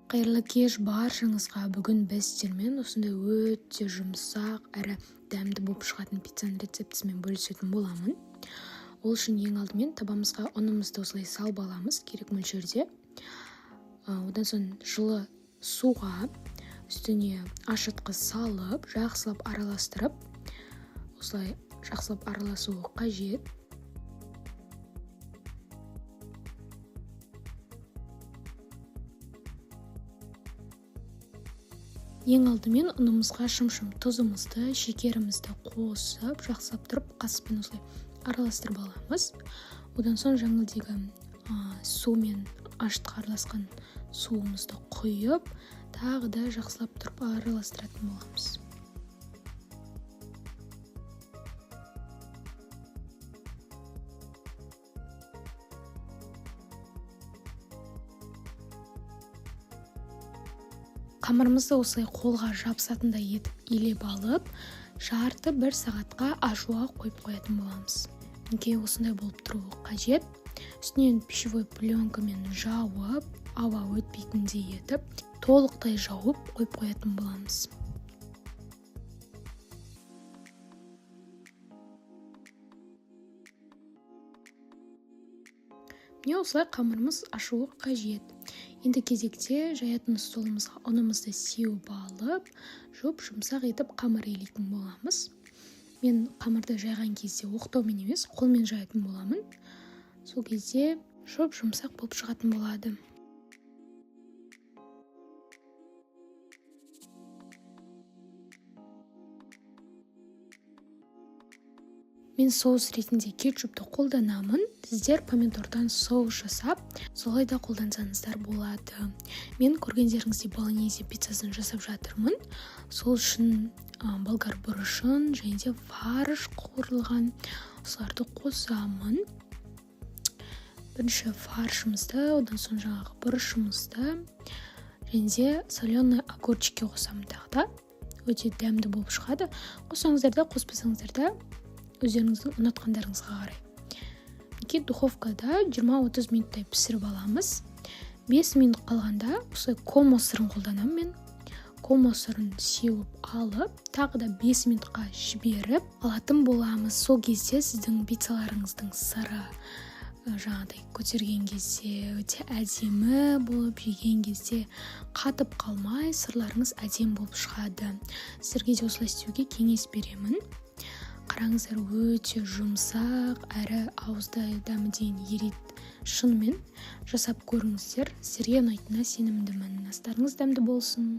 Қайырлы кеш баршаңызға. Бүгін біз сіздермен осындай өте жұмсақ әрі дәмді болып шығатын пиццаның рецептісімен бөлісетін боламын. Ол үшін ең алдымен табамызға ұнымызды осылай салып аламыз керек мөлшерде. Одан соң жылы суға үстіне ашытқы салып, жақсылап араластырып, осылай жақсылап араласуы қажет. Ең алдымен ұнымызға шым-шым тұзымызды, шекерімізді қосып, жақсылап тұрып қасықпен осылай араластырып аламыз. Одан соң жаңылдегі сумен ашытқы араласқан суымызды құйып, тағы да жақсылап тұрып араластыратын боламыз. Қамырымызды осылай қолға жабысатындай етіп илеп алып, жарты бір сағатқа ашуға қойып қоятын боламыз. Мінекей осындай болып тұруы қажет. Үстінен пищевой пленкамен жауып, ауа өтпейтіндей етіп, толықтай жауып қойып қоятын боламыз. Міне осылай қамырымыз ашуы қажет. Енді кезекте жаятын столымызға ұнымызды сеуіп алып, жұп-жұмсақ етіп қамыр илейтін боламыз. Мен қамырды жайған кезде оқтаумен емес, қолмен жаятын боламын. Сол кезде жұп-жұмсақ болып шығатын болады. Мен соус ретінде кетчупты қолданамын. Сіздер помидордан соус жасап, солай да қолдансаңыздар болады. Мен көргендеріңіздей болоньезе пиццасын жасап жатырмын. Сол үшін болгар бұрышын және де фарш қуырылған осыларды қосамын. Бірінші фаршымызды, одан соң жаңағы бұрышымызды және де соленый огурчики қосамын тағы да. Өте дәмді болып шығады. Қоссаңыздар да, қоспасаңыздар да өздеріңіздің ұнатқандарыңызға қарай. Мінекей духовкада 20-30 минуттай пісіріп аламыз. 5 минут қалғанда осылай комо сырын қолданамын мен. Комо сырын сеуіп алып, тағы да 5 минутқа жіберіп алатын боламыз. Сол кезде сіздің пиццаларыңыздың сыры жаңағыдай көтерген кезде өте әдемі болып, жеген кезде қатып қалмай сырларыңыз әдемі болып шығады. Сіздерге де осылай істеуге кеңес беремін. Қараңыздар, өте жұмсақ, әрі ауызда дәмі дейін ериді. Шынымен жасап көріңіздер, сіздерге ұнайтынына сенімдімін. Астарыңыз дәмді болсын.